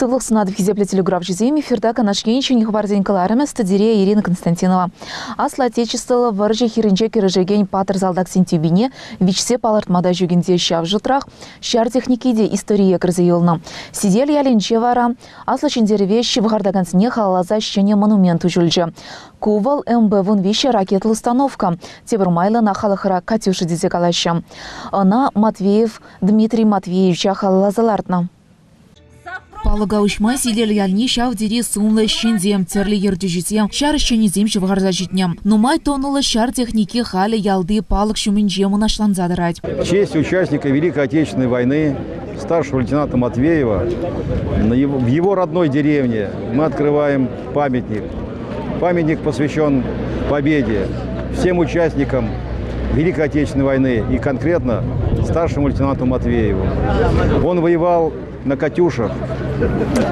Сывлӑх сунатӑп хисеплӗ телеграфҫӑсем. Эфирта Канаш ен ҫӗнӗ хыпарсен кӑларӑмӗ студире Ирина Константинова. Аслӑ Отечествӑллӑ вӑрҫӑ хирӗнче кӗрешекен паттӑр салтаксен тӳпине виҫсе палӑртма та ҫук ӗнтӗ ҫав шутрах ҫар техники те историе кӗрсе юлнӑ. Сител ялӗнче вара Аслӑ Ҫӗнтерӗве ҫывхартакансене халалласа ҫӗнӗ монумент уҫӑлчӗ. Ку вӑл МБ-13 ракетлӑ установка. Тепӗр майлӑ ӑна халӑхра «Катюша» тесе калаҫҫӗ. Ӑна Матвеев Дмитрий Матвеевича халалласа лартнӑ. Палӑка уҫма Сител ялне ҫав тери сумлӑ ӗҫченсем, тӗрлӗ ертӳҫӗсем, ҫар ӗҫченӗсем ҫывхарса ҫитнӗ. Нумай тоннӑллӑ ҫар техники халӗ ялти палӑк ҫумӗнче мӑнаҫланса тӑрать. В честь участника Великой Отечественной войны старшего лейтенанта Матвеева в его родной деревне мы открываем памятник. Памятник посвящен победе всем участникам Великой Отечественной войны и конкретно старшему лейтенанту Матвееву. Он воевал на «Катюшах».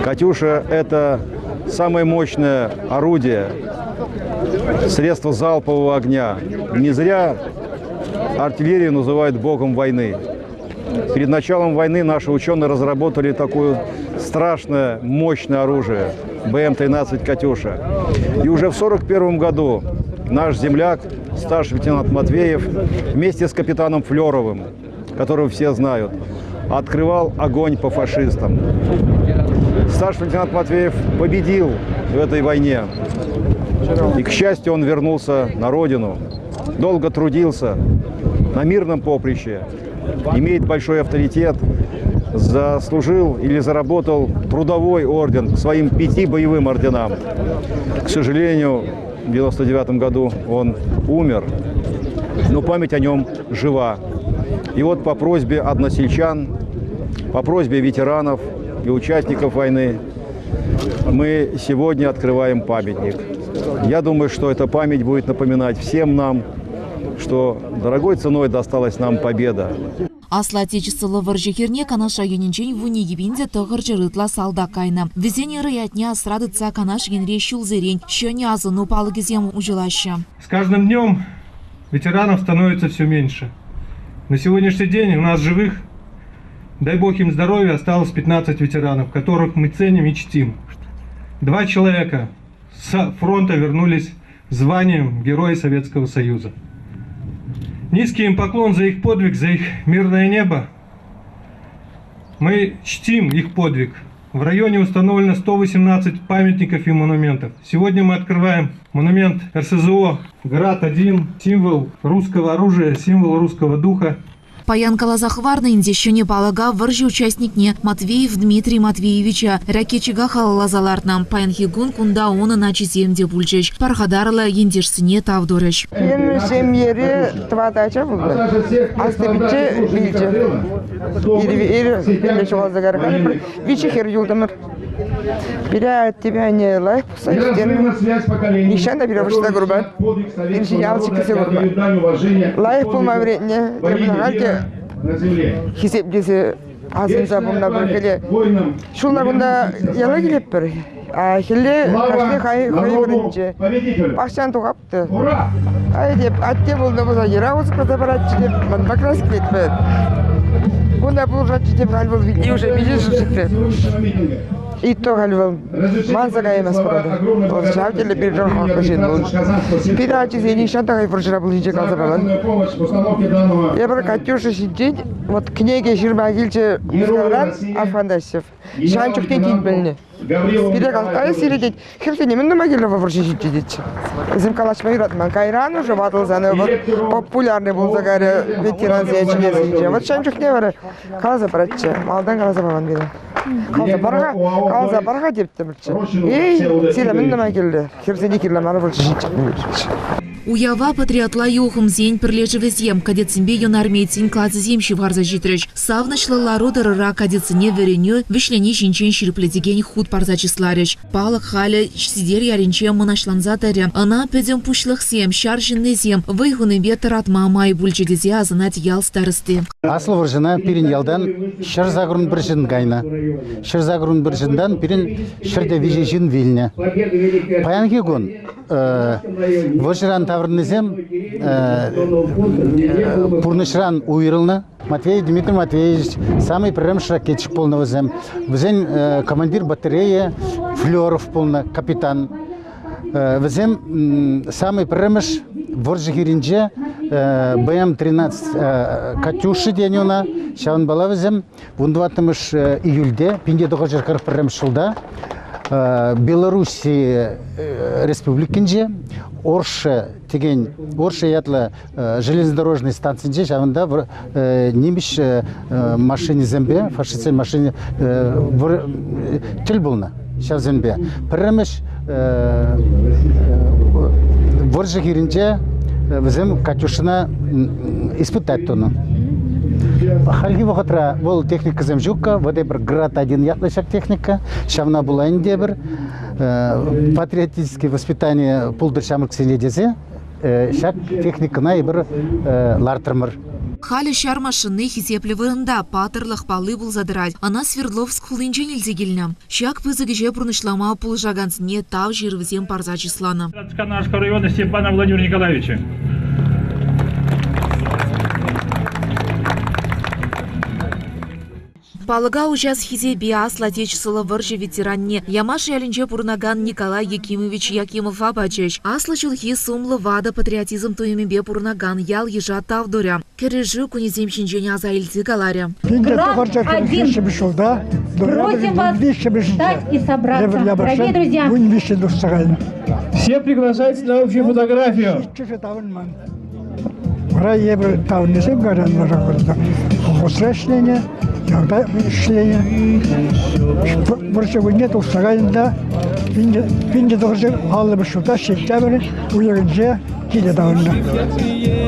«Катюша» — это самое мощное орудие, средство залпового огня. Не зря артиллерию называют богом войны. Перед началом войны наши ученые разработали такое страшное, мощное оружие БМ-13 «Катюша». И уже в 1941 году наш земляк, старший лейтенант Матвеев, вместе с капитаном Флеровым, которого все знают, открывал огонь по фашистам. Старший лейтенант Матвеев победил в этой войне. И, к счастью, он вернулся на родину, долго трудился на мирном поприще, имеет большой авторитет, заслужил или заработал трудовой орден к своим пяти боевым орденам. К сожалению, в 1999 году он умер, но память о нем жива. И вот по просьбе односельчан, по просьбе ветеранов и участников войны мы сегодня открываем памятник. Я думаю, что эта память будет напоминать всем нам, что дорогой ценой досталась нам победа. Аслӑ Отечествӑллӑ вӑрҫӑ хирне Канаш районӗнчен вуникӗ те тӑхӑрҫӗр ытла салтак кайнӑ. Вӗсен ырӑ ятне асра тытса Канаш енре ҫулсерен ҫӗнӗ асӑну палӑкӗсем уҫӑлаҫҫӗ. С каждым днем ветеранов становится все меньше. На сегодняшний день у нас живых, дай бог им здоровья, осталось 15 ветеранов, которых мы ценим и чтим. Два человека с фронта вернулись званием Героя Советского Союза. Низкий им поклон за их подвиг, за их мирное небо. Мы чтим их подвиг. В районе установлено 118 памятников и монументов. Сегодня мы открываем монумент РСЗО «Град-1», символ русского оружия, символ русского духа. Паян каласа хӑварнӑ ӗнтӗ ҫӗнӗ палӑка вӑрҫӑ участникне Матвеев Дмитрий Матвеевича ракетчика халалласа лартнӑ. Паянхи кун кунта унӑн ачисем те пулчӗҫ, пархатарлӑ ентешсене тав турӗҫ. Пирӗн ҫемьере тӑватӑ ача пулнӑ. Асли пичче вилчӗ. Ир ҫухалса кайрӗ. Виҫӗ хӗр юлтӑмӑр. Пире аттепе анне лайӑх пӑхса ӳстернӗ. Нихҫан та пире вӑрҫса курман. Пирӗн ял чиккисем курман. Лайӑх пулма вӗрентнӗ. Халь те хисеплесе асӑнса пурӑна пӗр хӗле. Ҫулла кунта яла килетпӗр. А хӗлле кашни хӑй вырӑнӗнче. Пахчан тухап та. Ай деп, атте пулнӑ пулса йӑра усӑ паратчӗ деп, манпа класс килетпӗр. Кунта пулӑшатчӗ деп халь вӑл вилни уже миҫе ҫул ҫитрӗ. И то халь вӑл манса каймасть правда. Вӑл ҫав тӗллӗ пирӗн хаклӑ ҫын вӑл. Пирӗн ачисене нихҫан та хӑй вӑрҫӑра пулнинче каласа паман. Эпир Катюша ҫинчен вот кӗнеке ҫырма килчӗ Мускавран Афанасьев. Ҫавӑн чухне тин пӗлнӗ. Пире калать, сире тет, хӗрсене мӗн тума кирлӗ вӑрҫӑ ҫитчӗ тетчӗ. Вӗсем калаҫма юратман. Кайран уже ватӑлсан вот популярный пулса кайрӗ ветерансен чӗнесинче. Вот ҫавӑн чухне вара каласа паратчӗ. Малтан каласа паман пире. Каласа пар-ха, каласа пар-ха теттӗмӗрччӗ. Эй, сире мӗн тума кирлӗ? Хӗрсене кирлӗ мар вӑрҫӑ ҫитчӗ. Уява патриотла юхӑмсен пӗрлешӗвӗсем, кадетсемпе юнармейцсен класӗсем ҫывхарса ҫитрӗҫ. Савӑнӑҫлӑ лару-тӑрура кадетсене вӗренӳ вӗҫлени ҫинчен ҫирӗплетекен хут парса чысларӗҫ. Палӑк халӗ Сител ялӗнче мӑнаҫланса тӑрӗ. Ӑна пӗтӗм пуҫлӑхсем, ҫар ҫыннисем вӑй хунипе тӑратма май пулчӗ тесе асӑнать ял старости. Аслӑ вӑрҫӑна пирӗн ялтан 181 ҫын кайнӑ. 181 ҫынтан пирӗн 103 ҫын вилнӗ. Паянхи кун вӑрҫӑран таврӑннӑ. Таврӑннисем пурнӑҫран уйрӑлнӑ. Матвеев Дмитрий Матвеевич самый пӗрремӗш ракетчик пулнӑ вӗсем. Вӗсен командир батареи Флеров пулнӑ, капитан. Вӗсем самый пӗрремӗш вӑрҫӑ хирӗнче БМ-13 «Катюша» тенӗ ӑна. Ҫавӑнпала вӗсем 14 июльте 1941 ҫулта Белорусси Республикинче Орша текен Орша ятлӑ железнодорожный станцинче ҫавӑнта нимӗҫ машинисемпе фашистсен машини тӗл пулнӑ ҫавсемпе. Пӗрремӗш вӑрҫӑ хирӗнче вӗсем Катюшӑна испытать тунӑ. Хальхи вӑхӑтра вӑл техникӑсем ҫукка, вот эпир Град-1 ятлӑ ҫак техника. Ҫавна пула ӗнтӗ эпир патриотическое воспитание пултӑр ҫамрӑксене тесе ҫак техникӑна эпир лартрӑмӑр. Халӗ ҫар машини хисеплӗ вырӑнта, паттӑрлӑх палли пулса тӑрать. Ӑна Свердловск хулинчен илсе килнӗ. Ҫак пысӑк ӗҫе пурнӑҫлама пулӑшакансене тав ҫырӑвӗсем парса чысланӑ. Канашского района Степана Владимира Николаевича. Палӑка уҫас хисепе Аслӑ Отечествӑллӑ вӑрҫӑ ветеранне Ямаш ялӗнче пурӑнакан Николай Якимович Якимова пачӗҫ. Аслӑ ҫулхи сумлӑ ватӑ патриотизм туйӑмӗпе пурӑнакан ял-йыша тав турӗ. Кӗрешӳ кунӗсем ҫинчен аса илсе каларӗ. 1943 ҫулта ноябрӗн 13-мӗшӗнче Ямашсем 13 тухса кайнӑ. Все приглашаются на общую фотографию. Иккӗшӗ таврӑнман. Вара эпир таврӑннисем кайран вара колхозра ӗҫленӗ, ялта ӗҫленӗ. Вӑрҫӑ кунне тухса кайнӑ та 1950 ҫулта сентябрь уйӑхӗнче киле таврӑннӑ.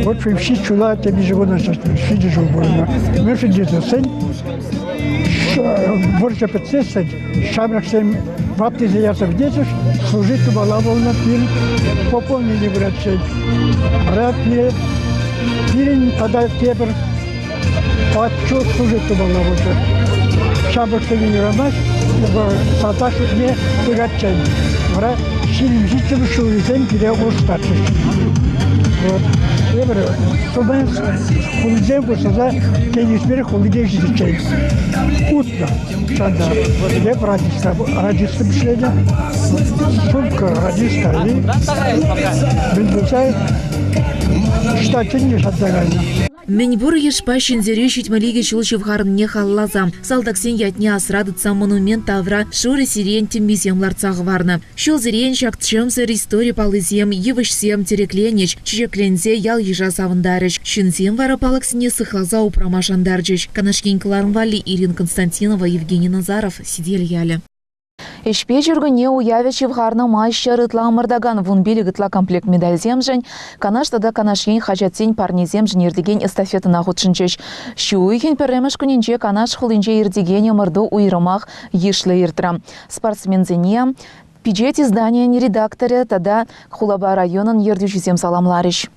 Вот ҫич ҫула темиҫе кун ҫичӗ ҫул пурӑннӑ. Мӗншӗн тесен вӑрҫӑ пӗтсессӗн ҫамрӑксем ваттисене ярса пӗтерчӗҫ, служить тумалла пулнӑ пир пополнени пыратчӗ. Вара пире пирӗн тата тепӗр отчет служить тумалла пулчӗ. Ҫамрӑксене юрамасть, салтак шутне пыратчӗ. Вара 27-мӗш ҫулхисем пире улӑштарчӗҫ. Вот. Эпир Тубанс хулисем пуҫласа Кенигсберг хулине ҫитиччен утнӑ. Ҫанта эп радиста, радиста ӗҫленӗ. Сумка радиста и мӗн пулса штатсене шанса кайнӑ. Мӗнпур йышпа ҫӗнтерӳ ҫитмӗл ҫул ҫывхарнине халалласа салтаксен ятне асра тытса монумент тавра шурӑ сирень тӗммисем лартса хӑварнӑ. Ҫулсерен ҫак чӗмсӗр истори паллисем, йывӑҫсем тӗрекленӗҫ, чечекленсе ял-йыша савӑнтарӗҫ. Ҫынсем вара палӑксене сыхласа упрама шантарчӗҫ. Канаш ен кӑларӑм валли Ирина Константинова, Евгений Назаров, Сител ялӗ. Ӗҫпе ҫуркунне уявӗ ҫывхарнӑ май ҫӗр ытла ӑмӑртакан 15 ытла комплект медальсемшӗн Канаш тата Канаш ен хаҫатсен парнисемшӗн иртекен эстафетӑна хутшӑнчӗҫ. Ҫу уйӑхӗн пӗрремӗш кунӗнче Канаш хулинче иртекен ӑмӑрту уйрӑмах йышлӑ иртрӗ. Спортсменсене пичет изданийӗн редакторӗ тата хулапа районӑн ертӳҫисем саламларӗҫ.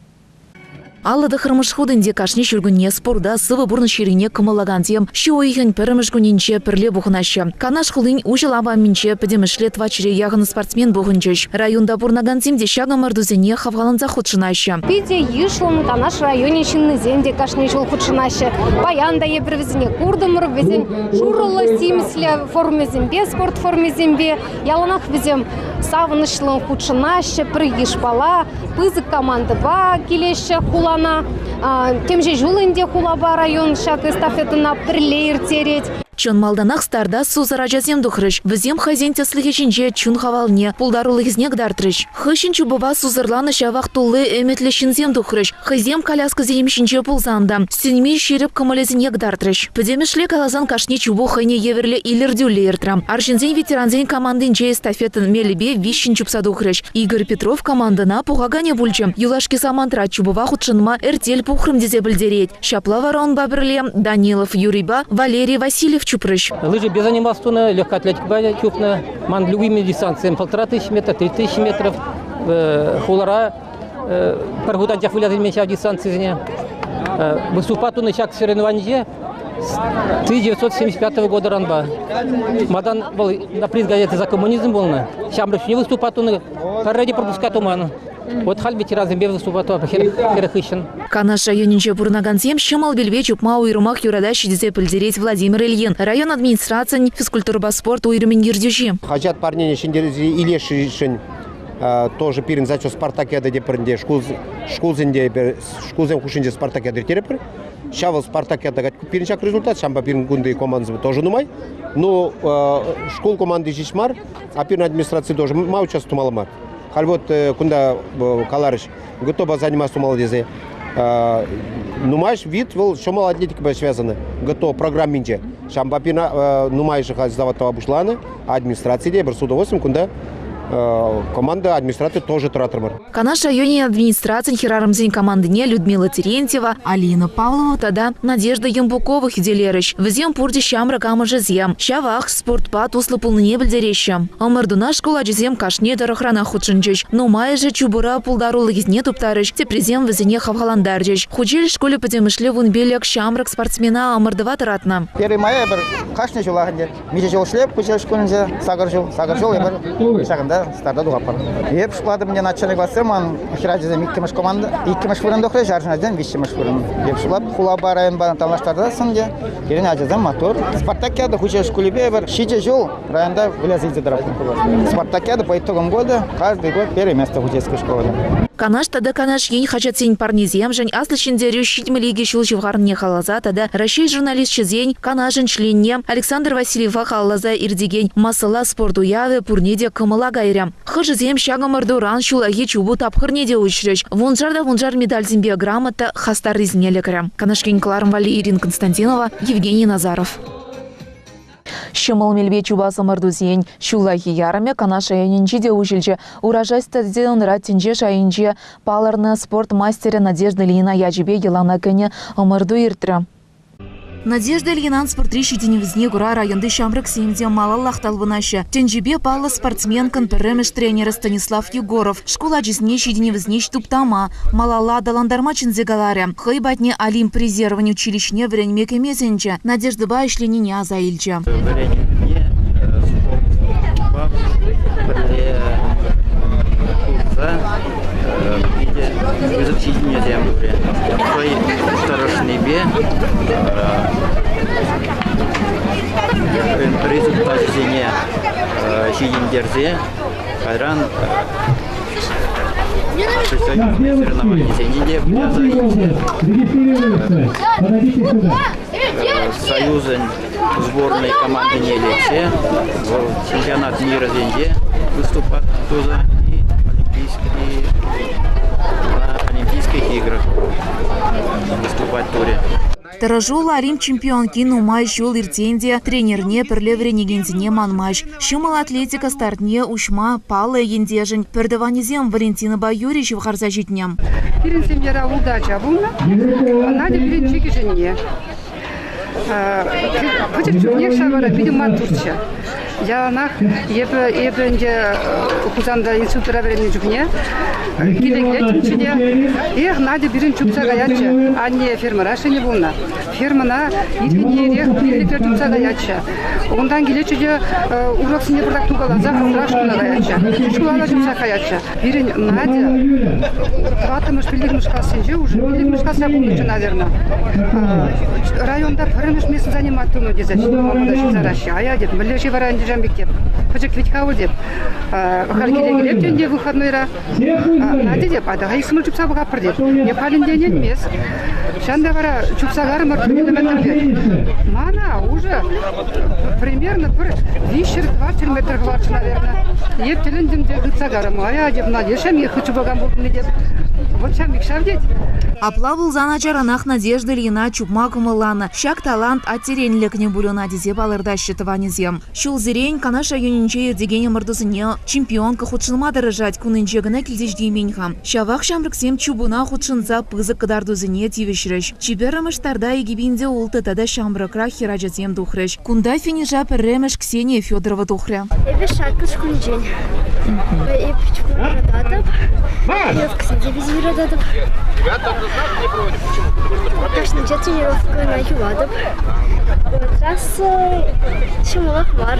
59-мӗш хут ӗнтӗ кашни ҫуркунне спорта, сывӑ пурнӑҫ йӗркине кӑмӑллакансем ҫу уйӑхӗн пӗрремӗш кунӗнче пӗрле пухӑнаҫҫӗ. Канаш хулин уҫӑ лапамӗнче пӗтӗмӗшле тӑватҫӗре яхӑн спортсмен пухӑнчӗҫ. Районта пурӑнакансем те ҫак ӑмӑртусене хавхалансах хутшӑнаҫҫӗ. Питӗ йышлӑн Канаш районӗн ҫыннисем те кашни ҫул хутшӑнаҫҫӗ. Паян та эпир вӗсене куртӑмӑр, вӗсен шурӑллӑ, симӗслӗ формисемпе, спорт формисемпе. Яланах вӗсем савӑнӑҫлӑн хутшӑнаҫҫӗ, пӗр йышпала, пысӑк командӑпа килеҫҫӗ хулана. Темиҫе ҫул ӗнтӗ хулапа район ҫак эстафетӑна пӗрле ирттерет. Чӑн малтанах старта сусӑр ачасем тухрӗҫ. Вӗсем хӑйсен тӗслӗхӗ ҫинче чун хавалне, пултарулӑхӗсене кӑтартрӗҫ. Хыҫҫӑн чупӑва сусӑрланӑ ҫавах тулли ӗмӗтлӗ ҫынсем тухрӗҫ. Хӑйсем коляскӑсем ҫинче пулсан та сӳнми ҫирӗп кӑмӑлӗсене кӑтартрӗҫ. Пӗтӗмӗшле каласан кашни чупу хӑйне евӗрлӗ илӗртӳллӗ иртрӗ. Арҫынсен ветерансен командинче эстафетӑн мелӗпе виҫҫӗн чупса тухрӗҫ. Игорь Петров командӑна пухаканӗ пулчӗ. Юлашки самантра чупӑва хутшӑнма эртел пухрӑм тесе пӗлтерет. Ҫапла вара унпа пӗрле Данилов Юрийпа Валерий Васильев чупрӗҫ. Лыжи без занимался тунӑ, легкоатлетикӑпа чупнӑ. Ман любимый дистанциям 1500 метров, 3000 метров. Хулара пӗр хут анчах выляса илмен ҫав дистанцисене. Выступать тунӑ ҫак соревнованинче с 1975 годаранпа. Малтан вӑл на приз газеты за коммунизм пулнӑ. Ҫамрӑк ҫине выступать тунӑ, пӗрре те пропуска туман. Вот халь ветерансемпе выступать хӗрӗх хыҫҫӑн. Канаш районӗнче пурӑнакансем ҫӑмӑл вилпе чупма уйрӑмах юратаҫҫӗ тесе пӗлтерет Владимир Ильин, район администрацийӗн физкультурӑпа спорт уйрӑмӗн ертӳҫи. Хаҫат парнене ҫӗнтерсе илесшӗн тоже пирӗн зачет спартакиада тепӗринде шкулсенде шкулсем хушшинче спартакиада ирттеретпӗр. Ҫав спартакиада пирӗн ҫак результат, ҫавӑнпа пирӗн кунти командӑсем тоже нумай. Но шкул команди ҫеҫ мар, а пирӗн администраци тоже ма участвовать тумалла мар. Халь вот кунта каларӗҫ, ГТОпа заниматься тумалла тесе. Нумайӑш вид вӑл ҫӑмӑл атлетикӑпа связаны ГТО программинче. Ҫавӑнпа пирӗн нумайӑшӗ халь сдавать тӑва пуҫланӑ. Администраци те пӗр с удовольствием кунта команда администраци тоже тӑратрӑмӑр. Канаш районӗн администрацийӗн хӗрарӑмсен командине Людмила Терентьева, Алина Павлова тата Надежда Ямбукова хӳтӗлерӗҫ. Вӗсем пурте ҫамрӑк амӑшӗсем. Ҫавах спортпа туслӑ пулнине пӗлтереҫҫӗ. Ӑмӑртуна шкул ачисем кашни тӑрӑхранах хутшӑнчӗҫ. Нумайӑшӗ чупура пултарулӑхӗсене туптарӗҫ, теприсем вӗсене хавхалантарчӗҫ. Хучел шкулӗ пӗтӗмӗшле 15 ҫамрӑк спортсмена ӑмӑртӑва тӑратнӑ. Первый мая эпир кашни ҫулах ӗнтӗ Миҫе ҫул ӗҫлеп Хучел шкулӗнче? Сакӑр ҫул. Сакӑр ҫул эпир ҫакӑнта старта тухатпӑр. Эп шутлатӑп ӗнтӗ начальник классем ман хӗрачасем иккӗмӗш команда, иккӗмӗш вырӑн тухрӗҫ, арҫын ачасем виҫҫӗмӗш вырӑн. Эп шутлап хулапа районпа танлаштарсассӑн те пирӗн ачасем маттур. Спартакиада Хучел шкулӗпе эпир ҫичӗ ҫул районта выляса илсе тӑратпӑр. Спартакиада по итогам года каждый год первое место Хучельской школы. Канаш тата Канаш ен хаҫатсен парнисемшӗн Аслӑ Ҫӗнтерӳ 72 ҫул ҫывхарнине халалласа тата Раҫҫей журналисчӗсен Канашӗн членне Александр Васильева халалласа иртекен массӑлла спорт уявӗ пурне те кӑмӑла кайрӗ. Хӑшӗсем ҫак ӑмӑртуран ҫуллахи чупу тапхӑрне те уҫрӗҫ. Вуншар та вуншар медальсемпе грамота хастаррисене лекрӗ. Канаш ен кӑларӑм валли Ирина Константинова, Евгений Назаров. Ҫӑмӑл мелпе чупас ӑмӑртусен ҫуллахи ярӑмӗ Канаш районӗнче те уҫӑлчӗ. Урожай стадионра тӗнче шайӗнче палӑрнӑ спорт мастерӗ Надежда Ильина ячӗпе йӑлана кӗнӗ ӑмӑрту иртрӗ. Надежда Ильинан спортри ҫитӗнӗвӗсене кура районти ҫамрӑксем те малаллах талпӑнаҫҫӗ. Тӗнчипе паллӑ спортсменкӑн пӗрремӗш тренерӗ Станислав Егоров шкул ачисене ҫитӗнӗвӗсене туптама, малалла аталантарма чӗнсе каларӗ. Хӑй патне Олимп резервӗн училищине вӗренме кӗме сӗнчӗ, Надеждӑпа ӗҫленине аса илчӗ. Вӗренӳне спортпа пӗрле курса питӗ пысӑк ҫитӗнӳсем турӗ. Хӑй тӑрӑшнипе результачӗсене ҫитӗнтерсе кайран соревнованисене те выляса илсе Союзӑн сборной командине лексе вӑл чемпионат мирӗсенче выступать туса и олимпийские на Олимпийских играх выступать турӗ. Тӑрӑшуллӑ Олимп чемпионки нумай ҫул иртсен те тренерне пӗрле вӗренекенсене манмасть. Ҫӑмӑл атлетика стартне уҫма паллӑ ентешӗн пӗртӑванӗсем Валентинӑпа Юрий ҫывхарса ҫитнӗ. Пирӗн семьяра ултӑ ача пулнӑ. Надя пирӗн чи кӗҫӗнни. Пӗчӗк чухнех ҫав вара питӗ маттурччӗ. Яланах эпӗ, эпӗ ӗнтӗ Хусанта институтра вӗреннӗ чухне киле килеттӗмччӗ те, эх, Надя пирӗн чупса каятчӗ. Анне фермӑра ӗҫленӗ пулнӑ. Фермӑна ирхине-ирех пиллӗкре чупса каятчӗ. Унтан килетчӗ те уроксене пӑртак тукаласа хӑвӑртрах шкула каятчӗ. Шкула та чупса каятчӗ. Пирӗн Надя тӑваттӑмӗш, пиллӗкмӗш классенче уже пиллӗкмӗш класра пулнӑччӗ, наверное. Районта пӗрремӗш место занимать тунӑ тесе мама та ҫырсараҫҫӗ. Ая теп, мӗнле-ши вара ӗнтӗ пек теп. Пӗчӗк вӗт-ха вӑл теп. Халь киле килеп те ӗнтӗ выходнойра. Надя теп, атя иксӗмӗр чупса пӑхатпӑр теп. Эп халь ӗнтӗ ӗненмес. Ҫанта вара чупса карӑмӑр пӗр километр пек. Мана уже примерно пӗр 300-400 метр хӑварчӗ, наверное. Эп тӗлӗнтӗм те хытса карӑм. Ая, теп, Надя, ҫемье хыт чупакан пултӑм теп. Вот ҫам ҫав тет. Апла пулсан ачаранах Надежда Ильина чупма кӑмӑлланӑ. Ҫак талант аттерен лекнӗ пуль ӑна тесе палӑртаҫҫӗ тӑванӗсем. Ҫулсерен Канаш районӗнче иртекен ӑмӑртусене чемпионка хутшӑнма тӑрӑшать. Кунӗнче кӑна килсе ҫитеймен-ха. Ҫавах ҫамрӑксем чупуна хутшӑнса пысӑк кӑтартусене тивӗҫрӗҫ. Чи пӗрремӗш старта 2006 тата ҫамрӑкрах хӗрачасем тухрӗҫ. Кунта финиша пӗрремӗш Ксения Федорова тухрӗ. Эпӗ Шаккӑл шкулӗнчен. Эпӗ чупма. Чупма юрататӑп. Тренировкӑсенче питӗ юрататӑп. Кашнинче тренировкӑна юлатӑп. Трасса ҫӑмӑлах мар.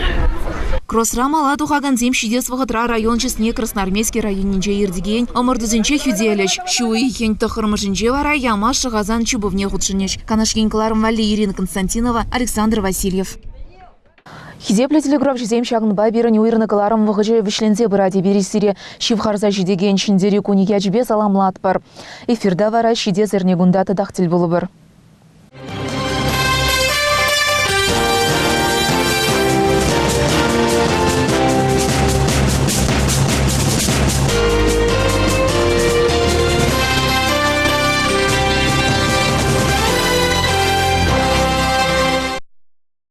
Кросра мала тухакансем ҫитес вӑхӑтра район чысне Красноармейски районӗнче иртекен ӑмӑртусенче хӳтӗлӗҫ. Ҫу уйӑхӗн тӑххӑрмӗшӗнче вара Ямаш Шӑхасан чупӑвне хутшӑнӗҫ. Канаш ен кӑларӑм валли Ирина Константинова, Александр Васильев. Хисеплӗ телекуравҫӑсем ҫакӑнпа пирӗн уйӑрнӑ кӑларӑм вӑхӑчӗ вӗҫленсе пырать. Эпир сире ҫывхарса ҫитекен Ҫӗнтерӳ кунӗ ячӗпе саламлатпӑр. Эфирта вара ҫитес эрнекунта татах тӗл пулӑпӑр.